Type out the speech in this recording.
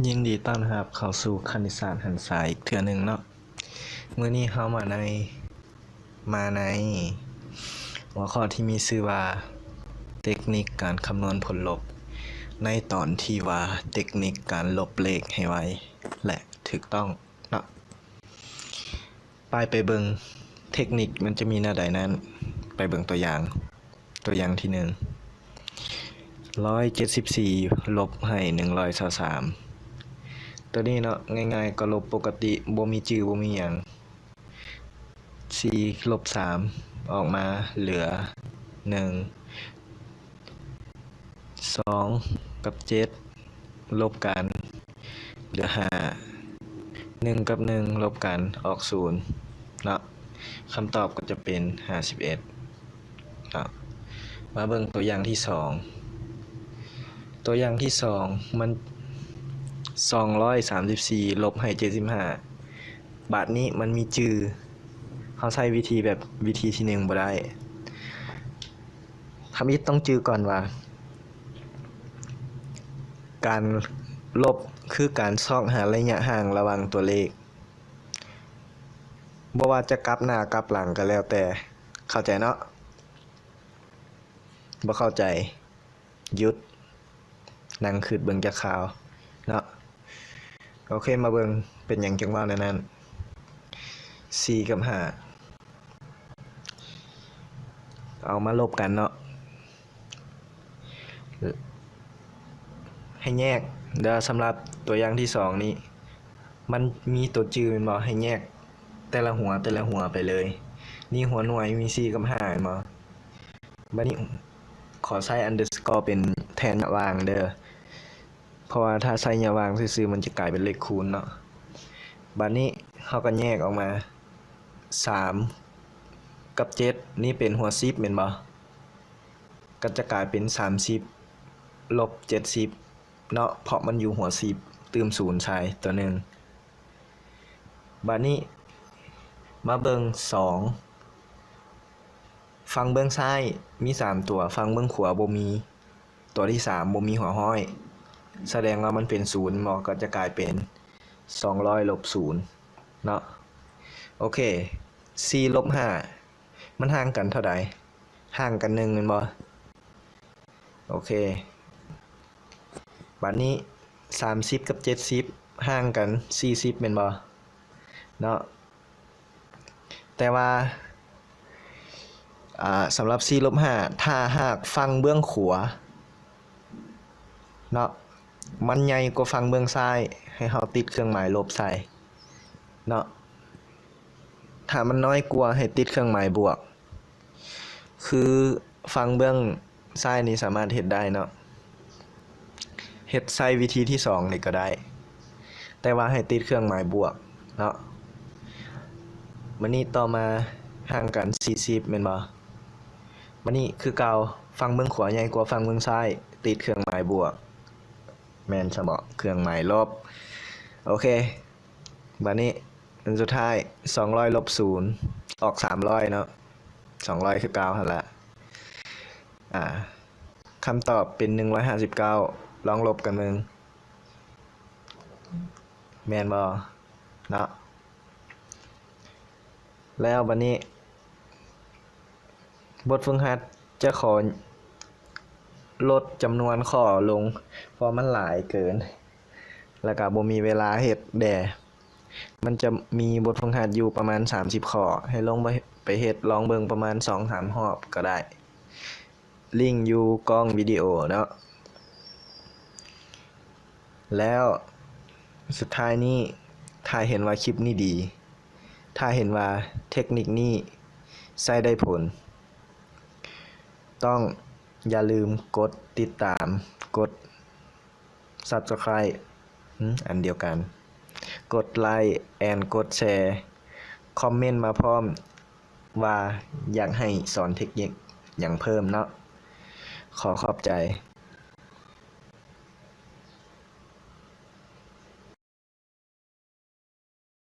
ຍິນດີຕ້ອນຮັບເຂົ້າສູ່ຄະນິດສາດຫັນສາອີກເທື່ອໜຶ່ງເນາະ. ມື້ນີ້ເຮົາມາໃນ ມາໃນຫົວຂໍ້ທີ່ມີຊື່ວ່າ ເຕັກນິກການຄຳນວນຜົນລົບ ໃນຕອນທີ່ວ່າ ເຕັກນິກການລົບເລກໃຫ້ໄວ ແລະ ຖືກຕ້ອງເນາະ. ໄປ ໄປເບິ່ງເຕັກນິກມັນຈະມີແນວໃດນັ້ນ ໄປເບິ່ງຕົວຢ່າງ. ຕົວຢ່າງທີໜຶ່ງ ຮ້ອຍເຈັດສິບສີ່ລົບໃຫ້ໜຶ່ງຮ້ອຍຊາວສາມ ຕົວນີ້ເນາະ ງ່າຍໆ ກໍລົບປົກກະຕິ ບໍ່ມີຈື່ ບໍ່ມີຫຍັງ. ສີ່ລົບສາມ ອອກມາເຫຼືອໜຶ່ງ ສອງກັບເຈັດລົບກັນເຫຼືອຫ້າ ໜຶ່ງກັບໜຶ່ງລົບກັນອອກສູນເນາະ. ຄຳຕອບກໍຈະເປັນຫ້າສິບເອັດເນາະ. ມາເບິ່ງຕົວຢ່າງທີສອງ ຕົວຢ່າງທີສອງ ມັນສອງຮ້ອຍສາມສິບສີ່ລົບໃຫ້ເຈັດສິບຫ້າ ບາດນີ້ມັນມີຈື່ ເຮົາໃຊ້ວິທີແບບວິທີທີໜຶ່ງບໍ່ໄດ້. ທຳອິດຕ້ອງຈື່ກ່ອນວ່າ ການລົບຄືການຊອກຫາໄລຍະຫ່າງລະຫວ່າງຕົວເລກ ບໍ່ວ່າຈະກັບໜ້າກັບຫຼັງກໍແລ້ວແຕ່. ເຂົ້າໃຈເນາະ? ບໍ່ເຂົ້າໃຈ ຢຸດ ນັ່ງຄິດເບິ່ງຈັກຄາວເນາະ. ໂອເຄ ມາເບິ່ງເປັນຫຍັງຈຶ່ງເວົ້າແນວນັ້ນ. ສີ່ກັບຫ້າ ເອົາມາລົບກັນເນາະ. ໃຫ້ແຍກເດີ ສຳລັບຕົວຢ່າງທີສອງນີ້ ມັນມີຕົວຈື່ແມ່ນບໍ່? ໃຫ້ແຍກແຕ່ລະຫົວ ແຕ່ລະຫົວໄປເລີຍ. ນີ້ຫົວໜ່ວຍມີສີ່ກັບຫ້າແມ່ນບໍ່? ບາດນີ້ຂໍໃຊ້ underscore ເປັນແທນຍະຫວ່າງເດີ ເພາະວ່າຖ້າໃຊ້ຍະຫວ່າງຊື່ໆ ມັນຈະກາຍເປັນເລກຄູນເນາະ. ບາດນີ້ເຮົາກໍແຍກອອກມາ ສາມກັບເຈັດ ນີ້ເປັນຫົວສິບແມ່ນບໍ່? ກໍຈະກາຍເປັນສາມສິບລົບເຈັດສິບເນາະ ເພາະມັນຢູ່ຫົວສິບ ຕື່ມສູນໃສ່ຕົວໜຶ່ງ. ບາດນີ້ມາເບິ່ງສອງ ຝັ່ງເບື້ອງຊ້າຍມີສາມຕົວ ຝັ່ງເບື້ອງຂວາບໍ່ມີ ຕົວທີສາມບໍ່ມີຫົວຮ້ອຍ ສະແດງວ່າມັນເປັນສູນເນາະ ກໍຈະກາຍເປັນສອງຮ້ອຍລົບສູນເນາະ. ໂອເຄ ສີ່ລົບຫ້າ ມັນຫ່າງກັນເທົ່າໃດ? ຫ່າງກັນໜຶ່ງແມ່ນບໍ່? ໂອເຄ ບາດນີ້ສາມສິບກັບເຈັດສິບຫ່າງກັນສີ່ສິບແມ່ນບໍ່? ເນາະ ແຕ່ວ່າ ອ່າ ສຳລັບສີ່ລົບຫ້າ ຖ້າຫາກຝັ່ງເບື້ອງຂວາເນາະ ມັນໃຫຍ່ກວ່າຝັ່ງເບື້ອງຊ້າຍ ໃຫ້ເຮົາຕິດເຄື່ອງໝາຍລົບໃສ່ເນາະ. ຖ້າມັນນ້ອຍກວ່າ ໃຫ້ຕິດເຄື່ອງໝາຍບວກ. ຄືຝັ່ງເບື້ອງຊ້າຍນີ້ສາມາດເຮັດໄດ້ເນາະ ເຮັດໃຊ້ວິທີທີສອງນີ້ກໍໄດ້ ແຕ່ວ່າໃຫ້ຕິດເຄື່ອງໝາຍບວກເນາະ. ບາດນີ້ຕໍ່ມາຫ່າງກັນສີ່ສິບແມ່ນບໍ່? ບາດນີ້ຄືເກົ່າ ຝັ່ງເບື້ອງຂວາໃຫຍ່ກວ່າຝັ່ງເບື້ອງຊ້າຍ ຕິດເຄື່ອງໝາຍບວກ ແມ່ນຊະເບາະ ເຄື່ອງໝາຍລົບ. ໂອເຄ ບາດນີ້ອັນສຸດທ້າຍ ສອງຮ້ອຍລົບສູນ ອອກສາມຮ້ອຍເນາະ ສອງຮ້ອຍຄືເກົ່າຫັ້ນລະ. ອ່າ ຄຳຕອບເປັນໜຶ່ງຮ້ອຍຫ້າສິບເກົ້າ ລອງລົບກັນເບິ່ງ ແມ່ນບໍ່ເນາະ? ແລ້ວບາດນີ້ ບົດຝຶກຫັດຈະຂໍລົດຈຳນວນຂໍ້ລົງ ເພາະມັນຫຼາຍເກີນ ແລ້ວກະບໍ່ມີເວລາເຮັດແດ່. ມັນຈະມີບົດຝຶກຫັດຢູ່ປະມານສາມສິບຂໍ້ ໃຫ້ລົງໄປ ໄປເຮັດລອງເບິ່ງປະມານສອງສາມຮອບກໍໄດ້. ລິ້ງຢູ່ກ້ອງວິດີໂອເນາະ. ແລ້ວສຸດທ້າຍນີ້ ຖ້າເຫັນວ່າຄລິບນີ້ດີ, ຖ້າເຫັນວ່າເຕັກນິກນີ້ໃຊ້ໄດ້ຜົນ, ຕ້ອງຢ່າລືມກົດຕິດຕາມ, ກົດ Subscribe ຫື ອັນດຽວກັນ, ກົດໄລ and ກົດແຊ, ຄອມເມັນມາພ້ອມວ່າຢາກໃຫ້ສອນເຕັກນິກຫຍັງເພີ່ມເນາະ. ຂໍຂອບໃຈ.